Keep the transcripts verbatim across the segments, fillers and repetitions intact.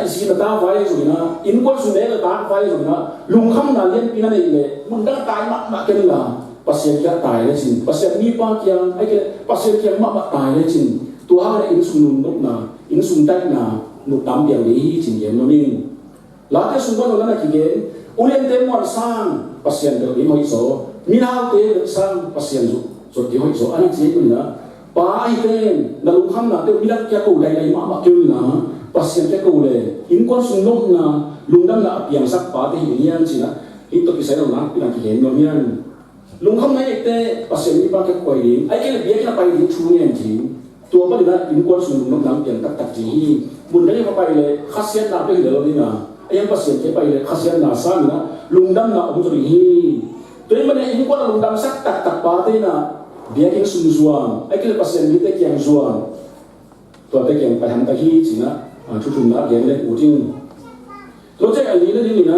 Zi na ta vai zong ina, innkuan sung ne na ta vai zong ina, lungkhamna lianpi na neih leh, mun dang tai mahmah kei inla, Pasian kiang tai lecin, Pasian mipa kiang, ai kei leh, Pasian kiang mahmah tai lecin, tua hang leh inn sung nungnopna, inn sung daihna, nungnam piang ding hi cin gen nuam ing. Late sung pan zong na kigen, uliante muan sang, Pasian belh ding hoih zaw, minaute belh sang, Pasian zot, zot ding hoih zaw, a na ci hi ina, Pa ahi pen, na lungkhamnate uh midang kiang ko daidai mahmah kei un la, Pasian kiang ko le, innkuan sung nopna, lungdamna a piangsak pate hi ding hiam cih na, hih tawh kisai lo nakpi na kigen nuam hiam. Lungkhamna i neihte Pasian mipa kiang ko ding, ai kei le biakinn ah pai ding thu ngen ding. Tua pan ina innkuan sung lungnopna piang taktak ding hi. Mun dang i pai le khasiatna peuh hi lo ding a, a hiang Pasian kiang pai le khasiatna sang ina lungdamna om zaw ding hi. Tua ahih manin innkuan a lungdamsak taktak pate ina biakinn sung zuan, ai kei le Pasian mite kiang zuan, tuate kiang pai hamtang hi cih na, a, thu thumna gen le ut ing. Tua ciang a lina ding ina,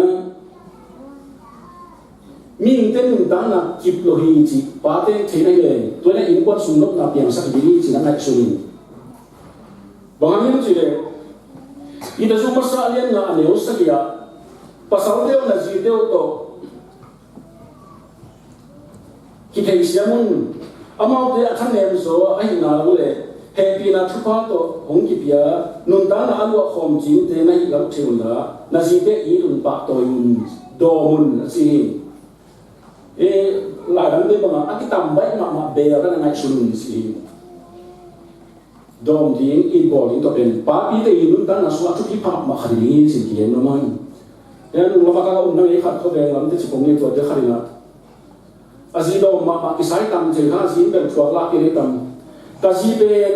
mihingte nuntakna kip lo hi cih pate thei na hi leng, tua ina innkuan sung nopna piangsak hi ding hi cih na ngaihsun in. Bang hang hiam cih leh, Peter sung masa a lian nga a neu sagih ah, pasalte uh na zite uh tawh kitheisiam un. Amaute a thanem zaw ahihna uh le hehpihna thupha tawh hong kipia, nuntakna a luah khawm cingte na hih lam thei un la, na zite it un, pahtawi un, dawm un a ci hi. E, laidangte bangah a kitam baih mahmah beel ka na ngaihsun un ci hi. Dawm ding, it bawl ding tawh pen papite i nuntakna sungah thupi pha mahmah khat hi ding hi cin kigen nuam ing. Tua nung lam a ka la om na ngei khat, Khawveng lamte ci pong ngei, tuate khat ina, a zi dawm mahmah kisai tam cin kha, a zi in bel thuak lak kei tam. Ka zi pen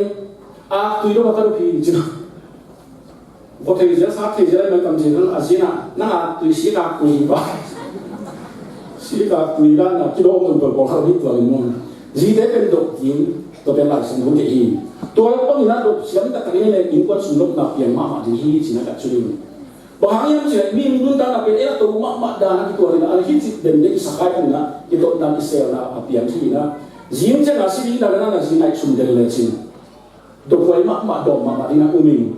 aktui dawm a ka dawm hi cin. Vua thei zia, sak thei zia lai mai tam cin kha, a zi ina, nang aktui, sik aktui hi ba. Sik aktui dan a kidawm dawm pawl khat hi tuak in maw. Zite pen dawm ding, tua pen Lai Siangtho deih hi. Tua bang ina dawm siam taktak in le innkuan sung nopna piang mahmah ding hi cih na ka cih hi. Bang hang hiam cih leh, mihing nuntakna pen ei a to mahmah dan a kituak in a, a hi cih den dek i sakai in a, i dotna i selna a piang hi in a. Zing ciang a si ding dan a na zi ngaihsun den lecin, dawmhuai mahmah, dawm mahmah ding a um ing.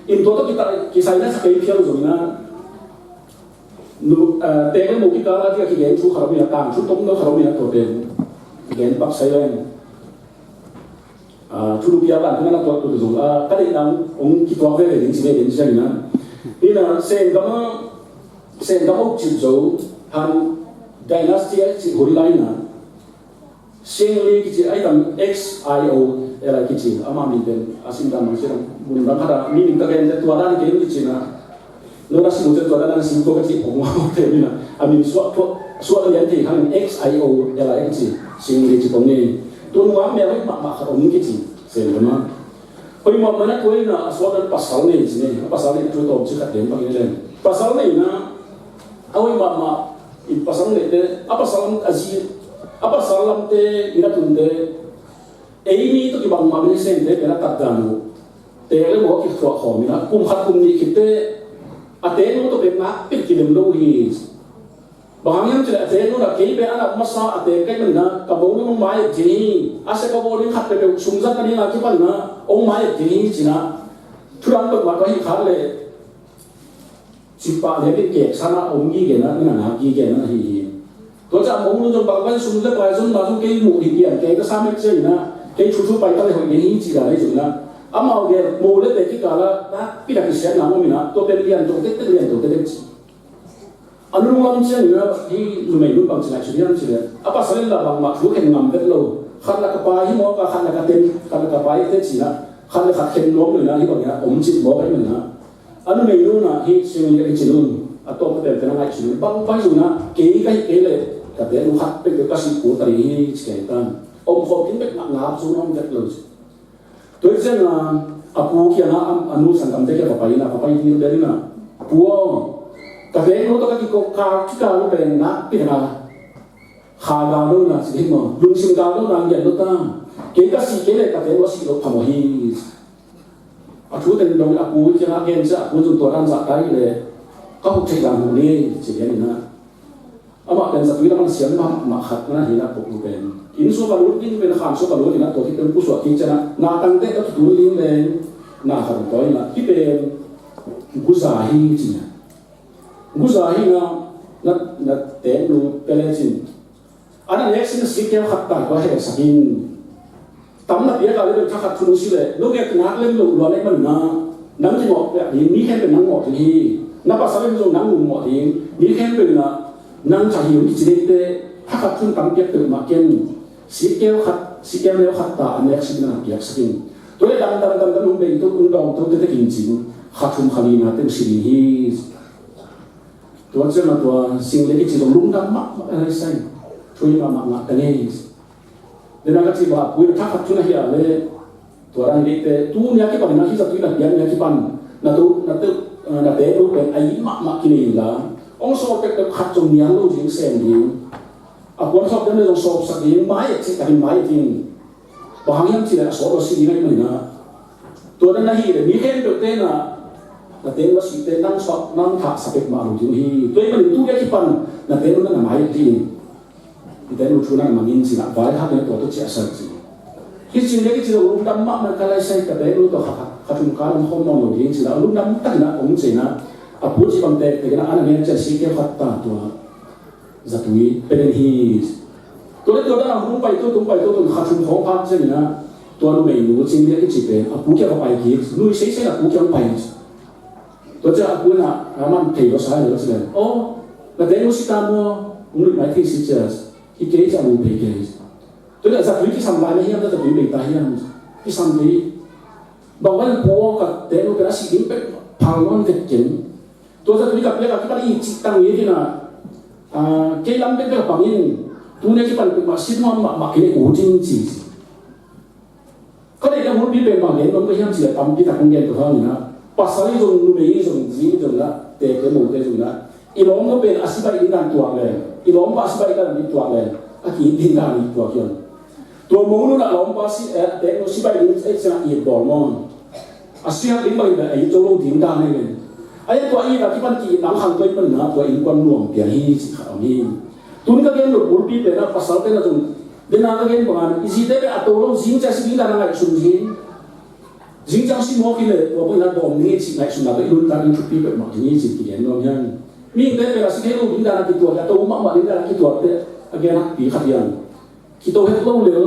In tua tawh kita, kisai na sa kei phial zong in a, nu, eh, teng le mo kikal a ding a kigen thu khat om in a, tangthu tomno khat om in a, tua pen kigen pak sai leng. Ah, thulu pia ban thunga na tuak tu zong, ah, ka deihna hong kituak veve ding ci ve ding ci na. Ina, Sengam a, Sengam a ukcip zo, Han Dynasty a ci hun lai na. Singli kici ai tam, X I O L I kici, ama min pen, a sin tam mang sin, mun bang khat a, mi min ka gen te tua dan kei kici na. No na sim tua dan na sim ko ka ci pong ma te mi na. A min suak pho, suak lian thei hang X I O L I kici. Singli ci pong ni. Tu nuam mel hoih mahmah khat om kici. Sengam a. Hoih mahmah na tua ina a suak dan pasal nei ci ni. Pasal nei tu tom ci khat den bang ni len. Pasal nei na. A hoih mahmah i pasal nei te. A pasal a zi. A pasal lam te ina tun te. Ei mi tu kibang mahmah ni seng te pen a tat dan uh. Te le mo kithuah khawm ina. Kum khat kum nih khit te. A te no tu pen nak pil kilem lo hi. Bang hang hiam cih leh a te nunah kei pen a nak masa a te ka hih manin ah ka mo nung hong mai et ding hi. A sia ka bawl ding khat peuhpeuh sum zat na ding a kipan in ah hong mai et ding hi ci-in ah. Thu dang peuhmah ka hih kha leh cipah leh kei kek san ah om gige na, na ngak gige na hi hi. Tua ciang mo nung zong bang pai sum le pai zong na zong kei muh hi pian kei ka sa met ciangin ah kei thu thu pai ka leh hoih ding hi ci dan ahi zongin ah. Amau gel mo le te kikal ah nakpi tak kisiatna om in ah tua pen lian to tek tek, lian to tek tek ci. A nung lam ciangin ah hih numei nu bang ci ngaihsun hiam cih leh a pasal in lah bangmah thu khen ngam vet lo. Khat lah ka pa hi mawk a, khat lah ka ten, khat lah ka pa hi te ci-in ah khat le khat khen nuam lo in ah hih bangin ah om cih mawk ahih manin ah a numei nu in ah hih Singli a kici nu in a tawpna pen pen a ngaihsun in bang pai zongin ah kei ka hih kei leh ka te nu khat peuhpeuh ka sih kul ta ding hi ci kei tan. Om khawm ding bek ngap ngap zong om vet lo ci. Tua hi ciangin a pu kiangah a, a nu sanggamte kiangah va pai in ah, va pai ding bel in ah, "Pu aw, ka veng nu tawh ka kiko, ka kikal uh pen nakpi tak a kha gal lo na," ci ding maw, "lungsim gal lo na ngiat lo ta. Kei ka sih kei leh ka veng uh a sih loh phamawh hi." A thu teng dong a pu kiangah gen ciang a pu in zong tua dan zah ta hi leh ka huh theih dan huh ni ci gen in ah. Amah pen zatui lam a na siam mahmah khat na hi in ah, pok lu pen. Inn sung ka lut ding pen, khan sung ka lut in ah, tua khit pen pusuak kik ciang ah, na tangte ka tutu ding pen, na khat hong tawi in ah, hih pen, Guza hi ci na. Guza hi na, na, na teeknu pia lecin, a na nek sin sikeu khat ta kua hehsak in. Tam na piak a le bel thakhat thun si le, no nek nak lem lo lua leh man na, nang kingawh piak ding, mi khempeuh nang ngawh ding hi. Na pasal in zong nang ngawh ding, mi khempeuh na, nang tha hi uh kici ding te, thakhat thun tam piak peuhmah ken. Sikeu khat, sikeu neu khat ta a nek sin na piaksak in. Tua le dam dam dam dam hong bei to, hong dawng to, te te kin cin, kha thum kha li na te si ding hi. Tua ciang a tua sing le kici zong lungdam mahmah a lai sai. Thui mahmah ngah ta ngei. Dena ka ci ba, a pui thakhat thun a hi a le, tua dan hi te, tu nia kipan na hi zatui na pian nia kipan, na tu, na tu, na te tu pen a yi mahmah kinei la. Hong sawt pekpek khat zong nial lo ding sem ding. A puan khawk dem le zong sawpsak ding, mai et cih takin mai et in. Bang hang hiam cih leh a sawt lo si ding ahih manin ah. Tua dan na hih leh mi khempeuh te na, na teek lo si te nang sawt, nang thah sa pek mah lo ding hi. Tua ahih manin tu dia kipan na teek lo na na mai et ding. Na teek lo thu na na mangin cih na vai khat na tua tua ciah sa cih. Hi cih leh hi cih leh lungdam mahmah ka lai sai ka teek lo tua kha kha thum ka lam khawm nawn lo ding cih na lungdam takin ah om cih na. A pu cih bang tek tekin ah a na ngen cian si keu khat ta tua. Zatui pen hi. Tua le tua dan a hong pai tua, tung pai tua, tua kha thum khawng phak ciangin ah, tua numeinu Cing Lian kici pen a pu kiang a pai kik, nui seisei a pu kiang pai. Tua ciang a pu in ah, a man thei lo sa lo ci pen. Oh, na teek lo si ta maw, hong nui mai thei si cia, hi kei cia, lu pei kei. Tua le zatui kisam lai na hiam, zatui bei ta hiam, kisam kei. Bang ban pu aw ka teek lo pen a si ding pek phal nawn vet keng. Tua zatui ka piak a kipan i cih tang i ding a, ah, kei lam bekbek a pang in, tu ne kipan peuhmah si nuam mahmah kei le ut in ci. Ka deihna bulpi pen bang gen nuam ka hiam cih leh tampi tak kong gen tua hangin ah, pasal i zong, numei i zong, zi i zong ah, tete mote zong ah, i lawm no pen a sibai ding dan tuak le, i lawmpa a sibai ding dan tuak le, a ki-it ding dan i tuak hiam. Tua monu na lawmpa si, eh, tek lo sibai ding, eh, siang it bawl maw. A siang ding bang in a it zo lo ding dan hi ven. A it tua it a kipan ki-it nang khang tua i pan na tua innkuan nuam piang hi ci kha om hi. Tun ka gen lo bulpi pen a pasal pen a zong. Den a ka gen bang a i zite pen a to lo zing cia si ding dan a ngaihsun hi. Zing cia si mawk hi le tua bang in a dawm ding hi ci ngaihsun na tua i lun ta ding thupi peuhmah ding hi ci ki gen nuam hian. Mihingte pen a si thei lo ding dan a kituak, a to mahmah ding dan a kituak te a gen hakpi khat hian. Kito het lo lel.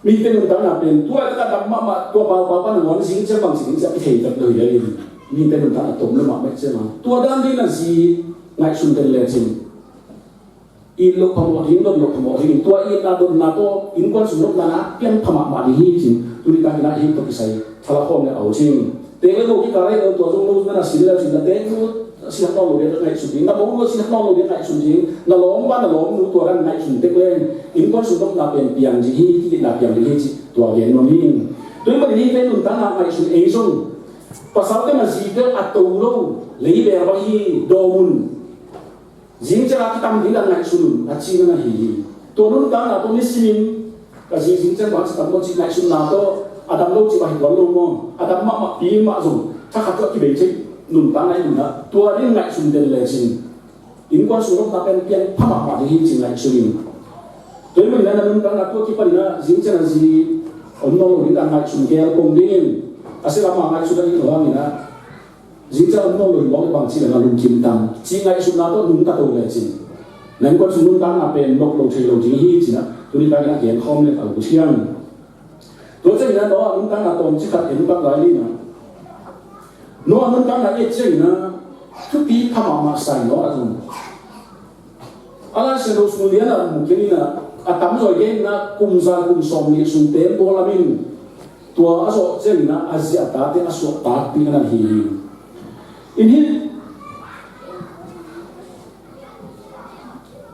Mite nuntakna pen tua taka dam mahmah tua paupau pan a ngawn zing ciang bang zing ciang i thei tak lo hi le. Mite nuntakna tom lo mahmah ciang a tua dan ding na zi ngaihsun den le cin. It loh phamawh ding, dot loh phamawh ding, tua itna dotna tawh innkuan sung nopna na pian phamahmah ding hi cin. Tuni takin ah hi tawh kisai thala khawm le au cin. Teek le mo kikal le tua zong lo na na sin le cin na teek lo a si hak nawn lo ding ngaihsun ding, na mo lo a si hak nawn lo ding ngaihsun ding, na lawmpa na lawmnu tua dan ngaihsun tek leng innkuan sung nopna pen piang ding hi, ki-itna piang ding hi ci tua gen nuam hi. Tun mah ding hi pen nuntakna ngaihsun ei zong pasalte ma zite a to lo lei bel bang hi dawm un. Zing ciang a kitam ding dan ngaihsun un a cihna na hi hi. Tua nuntakna tawh nisimin ka zi zing ciang bang a ci tam maw cih ngaihsutna tawh a dam lo cih bang hi tuan lo maw? A dam mahmah pi mah zong thakhat tawh a kibei thei nuntakna i nunah tua ding ngaihsun den lecin innkuan sung nopna pen pian pha mahmah ding hi cih ngaihsun in. Tua hi manin ah na nuntakna tua kipanin ah zing ciang a zi om nawn lo ding dan ngaihsun gel pong dingin a sia lamah ngaihsun a ding lo hangin ah Zing ciang om nawn lo hi mawk le bang ci le na lungkim tam. Ci ngaihsutna tawh nungta to lecin. Na innkuan sung nuntakna pen nop lo thei lo ding hi ci na. Tuni takin a gen khawm le kal ku thiang. Tua ciangin a Noah nuntakna tawm ci khat en bak lai ni na. Noah nuntakna et ciangin a thupi pha mahmah sai Noah zong. A Lai Siangtho sung lian a mu kei ni na, a tamzaw i gen na kum za kum sawm nih sung tembaw lamin tua a zawh ciangin a, a zi a tate a suahtakpih na hi hi. In hi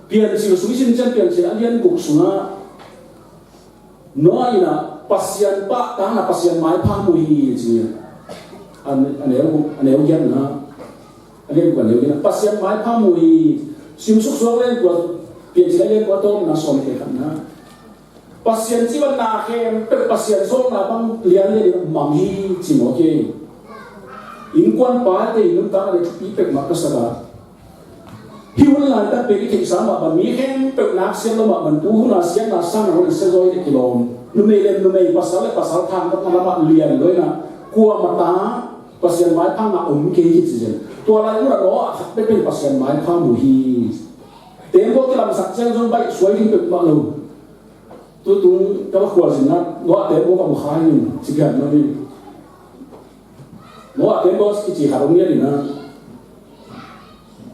Piancil sung i sim ciang Piancil a lian guk sungah Noah in a Pasian pahtakna, Pasian maipha mu hi ci. A neu, a neu giatna, a lian guk a neu giatna, Pasian maipha mu hi. Simsuk suak leng tua Piancil a lian guk a tawpna sawm le khatna. Pasian cih bang na khempeuh Pasian zawhna bang lianlian in mang hi ci mawk hi. Innkuan pate in nuntakna le thupi pek mah ka sak a. Hih hun laitak pen i theihsa mah bang mi khempeuh nak siam lo mah bang tu hun a siatna sang a hun a sia zaw hi le kilawm. Numei le numei, pasal le pasal thangtatna lamah lian lo in a kuamah ta Pasian maipha ngah om kei hi ci zen. Tua lai munah Noah khat peuhpeuh in Pasian maipha mu hi. Tembaw kilamsak ciang zong baih suai ding peuhmah lo. Tutung ka va khualzinna Noah tembaw ka mu kha hi ci pian mah hi. Noah tembaw kici khat om lian in ah,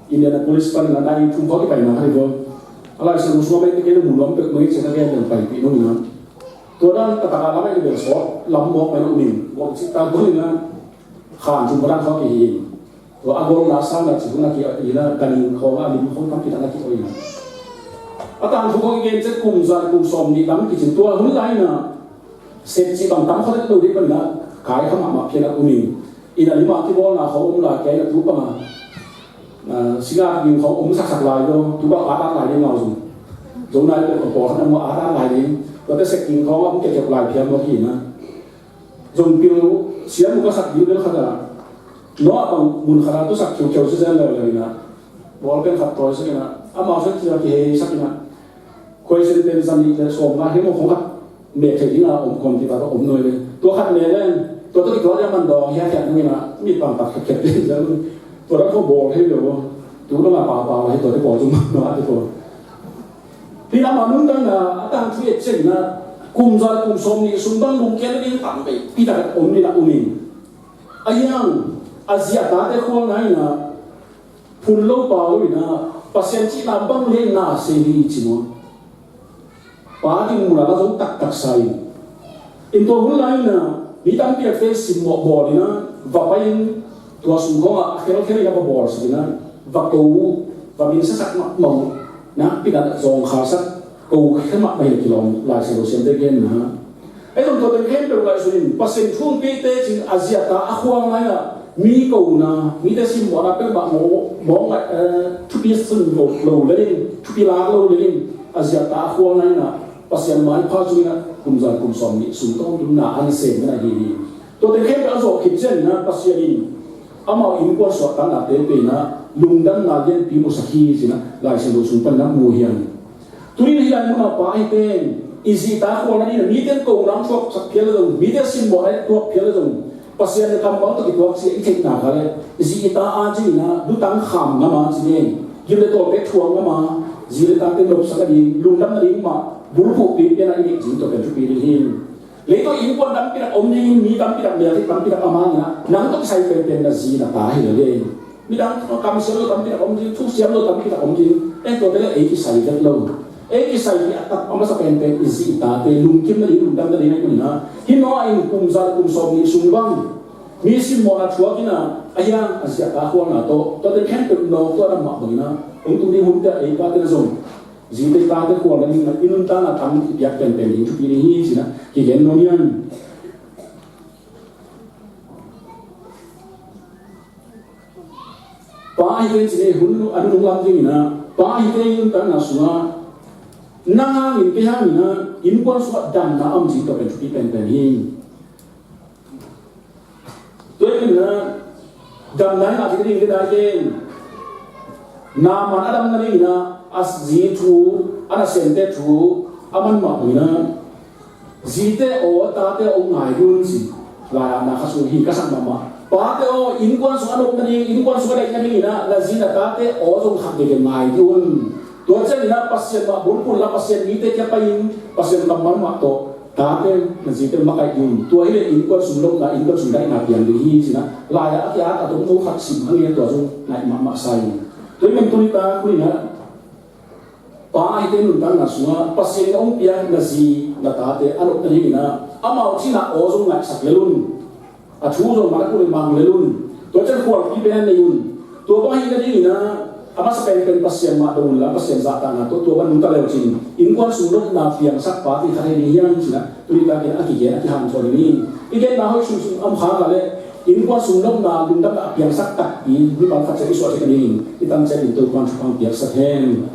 Indianapolis pan in ah nai thum khawng kipaina kha hi bawm. A Lai Siangtho sungah bek kei na mu nuam peuhmah hi ci-in ka gen leng paipih nung in ah, tua dan taktak a lam ahi bel sawt lam mawk mai na um in, guak cih ta bang in ah, khan thum khawng dan khawng kihi in, tua a golna sangna cih hun a ki-ot in ah, ganhing khawng a lim khawng tampi tak na ki-ot in ah, a tangthu khawng i gen ciang kum za kum sawmnih lam kici in, tua hun lai in ah, sep cih bang tam khawng lo ding pan in ah, kai kha mahmah phial a um in, inn a lim ah kibawlna khawng om lai, kei na tu pang a, ah, singa lim khawng om saksak lai lo, tu bang at at lai ding, mau zong zong nai peuh pawl khat na mu at at lai ding, tuate sep king khawng a om kekep lai phial mawk hi in ah, zong pil siam uh ka sak ding bel khat ah, Noah bang mun khat ah tu sak khiukheu sia zen leuleu in ah, bawlpen khat tawi sak in ah, amau sak cia kihei sak in ah, khuaisen pen za nih le sawm nga hi maw, khong khat mek thei ding a om kawm ti ta, tua om nuai le. Tua khat mek leng, tua tawh kituak liang man dawng hiathiat nung in ah, mi pang tak khat khat ding zel. Tua dah khong bawl thei lo. Tu dong a pau pau hi, tua te bawl zong man dawng a te tua. Pi lam a nuntakna a tangthu et ciangin ah, kum za kum sawmnih sung bang lungkiat nading tampi tak om ding a um in. A hiang, a zi a tate khualna in ah, phun lo pau lo in ah, Pasian cihna bang leh na se hi ci maw. Pa ding mun a la zong taktak sa in. In tua hun lai in ah, mi tampi a face simmawh bawl in ah, va pai in, tua sung khawng ah a khelkhel in ah va bawlsak in ah, va ko uh, va minsasak mahmah uh, nakpi tak zawngkhalsak, ko khe mahmah hi a kilawm Lai Siangtho siamte genna. Ahi zong tua teng khempeuh ngaihsun in, Pasian thu hong piakte cin a zi a ta a khualna in ah, mi kona, mite simmawhna peuhmah mawh, mawh ngaih, eh, thupi sun lo, lo le in, thupi lak lo le in, a zi a ta a khualna in ah, Pasian maipha zong in ah, kum za kum sawmnih sung tawntung na an sem na hi hi. Tua teng khempeuh a zawh khit ciangin ah, Pasian in amau innkuan suahtaknate pen ah, lungdamna lianpi musak hi ci-in ah, Lai Siangtho sung pan na mu hi hang. Tuni in hih lai munah pa ahi pen, i zi i ta khualna dingin mite in kona thuaksak phial le zong, mite simmawhna thuak phial le zong, Pasian kammal tawh kituak ci-a i theih nak leh, zi i ta adingin ah lutang kham ngam a ci ding, gim le tual pek thuak ngam a, zi le tate nopsak nading, lungdam nading mah bulphuh piakpiakna i neih ding tua pen thupi ding hi. Leitung innkuan tampi tak om ding, mi tampi tak, mel tampi tak a mang in ah, nang tawh kisai penpen na zi na ta hi lo ding. Midang kamsiam lo tampi tak om ding, thusiam lo tampi tak om ding. Eh, tuate leh ei kisai vet lo. Ei kisai hi a tak a masa penpen i zi i tate lungkim nading, lungdam nading ahih manin ah, hih Noah in kum za kum sawmnih sung bang mi simmawhna thuak in ah, a hiang a zi a ta khualna tawh, tuate khempeuh nawk tua na mah bangin ah, hong tung ding hunte ah ei pate na zong zite tate khualna ding ah i nuntakna tam i piak penpen ding thupi ding hi ci-in ah kigen nuam hi hang. Pa ahi kei in ci ni, hun a nunung lam dingin ah, pa ahi kei in nuntakna sungah, nang hangin, kei hangin ah, innkuan sungah damna a om ci tua pen thupi penpen hi. Tua ahih manin ah, damna i ngah theih nading, kei na ken, Naaman a dam nadingin ah, a zi thu, a nasemte thu a man mah bangin ah, zite aw, tate aw, ngai dih un ci. Lai-atna kha sung hi ka sak mahmah. Pate aw, innkuan sung a nop nading, innkuan sung a daih nadingin ah, na zi na tate aw zong khak veve ngai dih un. Tua ciangin ah Pasian mah bulphuh la, Pasian mite kia pai-in, Pasian kammal mah tawh tate na zite makaih dih un. Tua hi leh innkuan sung nopna, innkuan sung daihna piang ding hi ci-in ah, lai-ah a ki-at a tong no khat sim hang in ah, tua zong ngaih mahmah sa ing. Tua ahih manin tuni-a, tuni-in ah, pa ahi kei in nuntakna sungah Pasian in hong piak na zi na tate a nop nadingin ah, amau cihna aw zong ngaihsak lel un. A thu zong man a kul in mang lel un. Tua ciang khualpi pen nei un. Tua bang ahih nadingin ah, a masa penpen Pasian mah dong un la, Pasian zahtakna tawh tua bang nungta le uh cin, innkuan sung nopna piangsak pa cih khat hi ding hi hang ci-in ah, tuni-a takin a kigen, a kihanthawn ding hi. I genna hoih sung sung a om kha leh, innkuan sung nopna, lungdamna a piangsak takpi mi bang khat ciat i suah theih nadingin i tang ciat in Topa'n thupha piaksak hen.